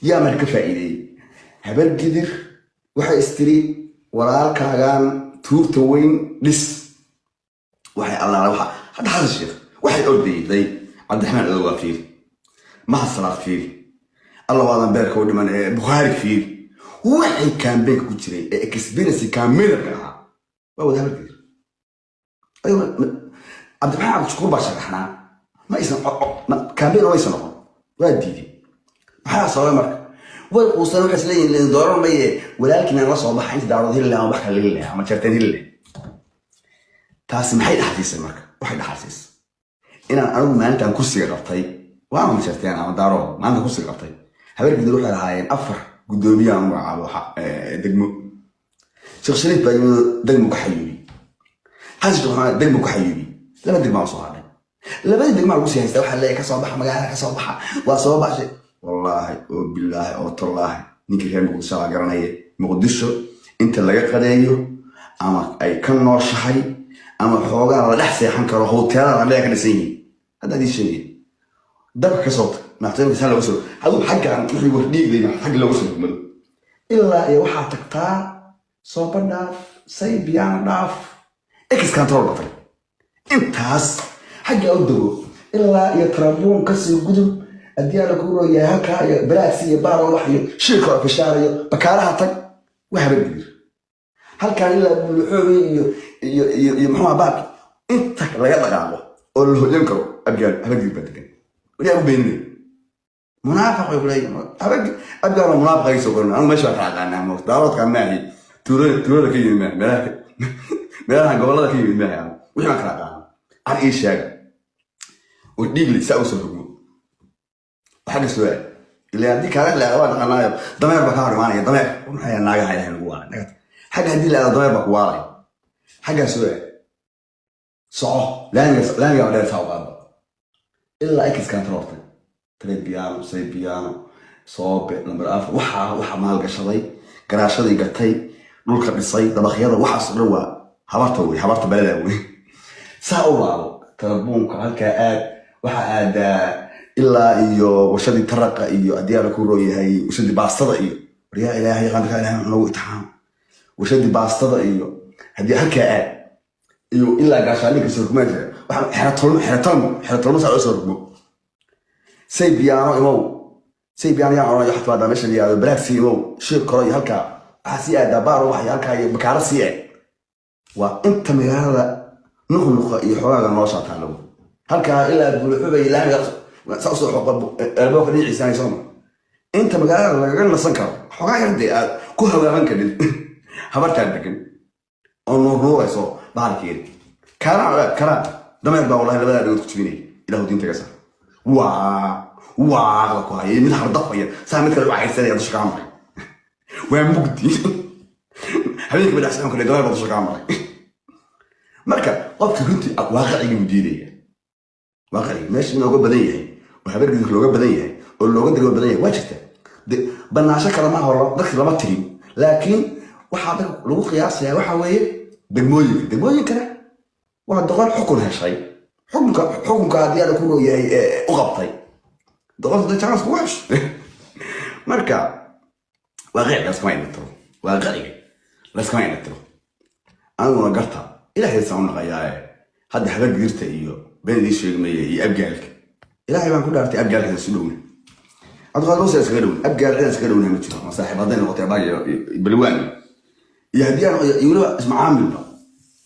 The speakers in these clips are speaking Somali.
Yaa marka ka faa'iideeyey? Habargidir waxay istiri, "Walaalkaagan tuurta weyn dhis." Waxay allaala waxa hadda Xasan Sheekh waxay ordayday, Cabdiraxmaan Odowaa fiiri, Mahad Salaad fiiri, alla waadan beerka u dhiman ee Bukhaari fiiri, waxay campaignka ku jiray ee experience campaignerka ahaa waa wada Habargidir. Cabdiraxmaan Cabdishakuur baa sharaxnaa, ma aysan campaign maysan noqon, waa diiday. Maxaa sababay marka? Way quusteen. Waxay isleeyihin, "Dooran maye, walaalkiina la soo baxa inta Daarood heli lahaa ama wax kale heli lahaa ama Jarteen heli lahaa." Taasi maxay dhaxalsiisay marka? Waxay dhaxalsiisay inaan anigu maalintan kursiga qabtay, waa ama Jarteen ama Daarood, maalintan kursiga qabtay, Habargidir waxay lahaayeen afar guddoomiye aan magacaabo degmo. Sheekh Shariif baa yimid, degmo ku xayuubi. Xasan Sheekh Maxamed degmo ku xayuubi. Laba degmaa soo hadhay. Labadii degmaa lagu sii haystaa. Waxaa leeyahay, "Kasoo baxa magaalada, kasoo baxa." Waa soo baxshay. Wallaahi oo bilaahi oo tallaahi, ninkii reer Muqdisho baa garanaya. Muqdisho inta laga qadeeyo ama ay ka nooshahay ama xoogaa la dhex seexan karo, hoteelada la ka dhisan yihiin hadda adii sheegay, dabka kasoo tag, madaxtooyinka saa looga soo, haduu xaggan wixii wardhiigday xagga looga soo rugmado, ilaa iyo waxaa tagtaa Sooba dhaaf, Saybiyaana dhaaf, Ex Control batay, intaas xagga u dego, ilaa iyo Tarabuun kasii gudub, haddii alla kuu rooyahay, halkaa iyo Balaagsi iyo Baarolax iyo Shiirka Afishaar iyo Bakaaraha tag, waa Habargidir. Halkaan ilaa Buluxoobi iyo muxuu baabki, inta laga dhaqaaqo oo la hoyan karo, Abgaal, Habargidir baa degan. Wali aan u beeninay, munaafiq way kuleeyihin. Abgaal waa munaafiq ay soo qorin. Anigu meesha waan kala aqaanaa mo Daaroodkaan maahi, tuulada ka yimid maahi, meelaha gobollada ka yimid maahi. Anigu wixii baan kala aqaanaa. Car ii sheega oo dhiigli saa usoo rogmo xagga soo aad. Ilaa haddii kaaga leeqa waa dhaqanaayo, dameer baa ka hor imaanaya. Dameer maxay naagaha Ilahay nagu waalay. Xagga haddii la aado, dameer baa ku waalay. Xaggaa soo aad, soco, laamiga, laamiga dheer saa u qaado ilaa Ex Controlta, Trebiano, Saybiano, Soobe, Lambar 4. Waxaa maalgashaday, garaashadii gatay, dhulka dhisay, dabaqyada, waxaas oo dhan waa habarta wey, habarta beleda wey. Saa u laabo Tarabuunka, halkaa aad, waxaa aadaa ilaa iyo warshadii taraqa iyo haddii alla ku rooyahay warshadii baastada iyo waryaa Ilaahay yaqaanka, Ilahay wuxuu noogu itixaam warshadii baastada iyo haddii halkaa aad iyo ilaa Gaashaandhigka soo rugmaa jira. Waxaa Xeratolmo, Xeratolmo, Xeratolmo saa loo soo rugmo. Say Biyaano imow, Say Biyaano yaan odhanay. Waxaad timaadaa meesha la yihahdo Balaagsi imow, Shiir Koro iyo halkaa waxaa sii aadaa Baaro, wax iyo halkaa iyo Bakaaro sii aad. Waa inta magaalada nuqnuqa iyo xoogaaga nolosha taalo. Halkaa ilaa Buluxuba iyo laamiga saa usoo xoqa, elbooka dhinaciisa soo mar, inta magaalada lagaga nasan karo, xoogaa yar dee aad ku hawaaban karin, habartaa degan oo nuurnuurayso bahalkeeda. Karaan karaan dameer baa wallahi labadaa dhagood ku jibinaya. Ilahu diinta ka saar. Waa waaqda ku haya mid hardafaya, saa mid kale u cayrsanaya, dusha kaa maray. Waa mugdi habeenkii, ba dhex socon kara, dameer baa dusha kaa maray. Marka qofka runtii waaqicigii buu diidaya. Waaqicigi meesha in looga badan yahay oo Habargidir looga badan yahay oo looga dego badan yahay waa jirta. Banaasho kale ma horo, dadki lama tirin, laakiin waxaa dadka lagu qiyaasaya waxa weeye degmooyinka. Degmooyinkana waa doqon xukun heshay, xukunka haddii alla ku rooyahay u qabtay doqonta da chance kugu hesho. Marka waaqiciga laskama indhatiro, waaqiciga laskama indhatiro. Aniguna garta Ilaahay saan u naqayaaye. Hadda Habargidirta iyo been idiin sheegmaya iyo Abgaalka, Ilaahay baan ku dhaartay, Abgaalka isu dhowna, Cabdiqaadir Muuse iskaga dhowna, Abgaal cidaan iskaga dhowna ma jiro. Ama saaxiib hadday noqotay abaag iyo Balwaan iyo haddii aan iyo weliba ismacaamilba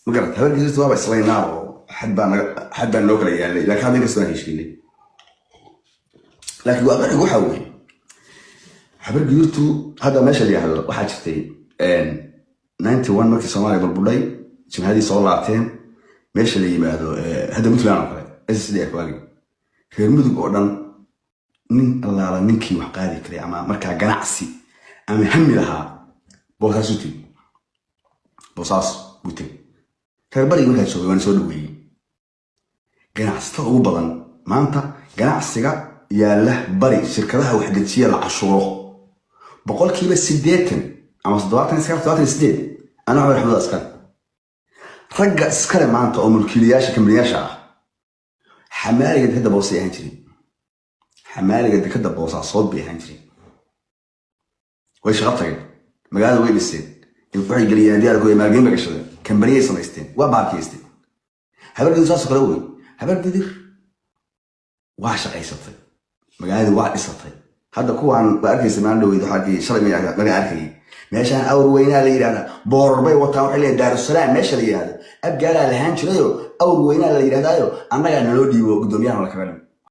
ma garata. Habargidirta waaba islaynaa oo xad baa naga, xad baa noo kala yaalay, laakiin hadda inkastoo aan heshiinay, laakiin waaqicigu waxaa weeye Habargidirtu hadda meesha la yihahdo waxaa jirtay 91 markii Soomaaliya burbudhay, jimhadii soo laabteen, meesha la yimaado hadda Puntland oo kale, SSDF waagi, reer Mudug oo dhan, nin allaala ninkii wax qaadi karay ama markaa ganacsi ama hami lahaa, Boosaasu tegi, Boosaaso buu tegi. Reer bariga markaa joogay waana soo dhaweeyey. Ganacsatada ugu badan maanta ganacsiga yaalla bari, shirkadaha waxdejiya la cashuuro, 80% ama 79, 78 anaa Cumar Axmed iskale. Ragga iskale maanta oo mulkiilayaasha kambaniyaasha ah, xamaaliga dekadda Boosay ahaan jirin, xamaaliga dekadda Boosaasood bay ahaan jireen. Way shaqo tageen, magaalada way dhiseen, waxay geliyeen diyaarkooda, maalgelin bay gashadeen, kambaniyay samaysteen, waa baarkiysteen. Habargidir saasoo kale wey. Habargidir waa shaqaysatay, magaaladii waa dhisatay. Hadda kuwaan waa arkaysa maalin dhaweyd, waxaa arkayay shalay magaa arkayay meeshaan awr weynaa la yidhahdaa, boorar bay wataan. Waxay leeyihin Daarusalaam meesha la yidhahdo Abgaalaa lahaan jirayo, awr weynaa la yidhahdaayo, annagaa naloo dhiibo, guddoomiyahan la kaga dhigo.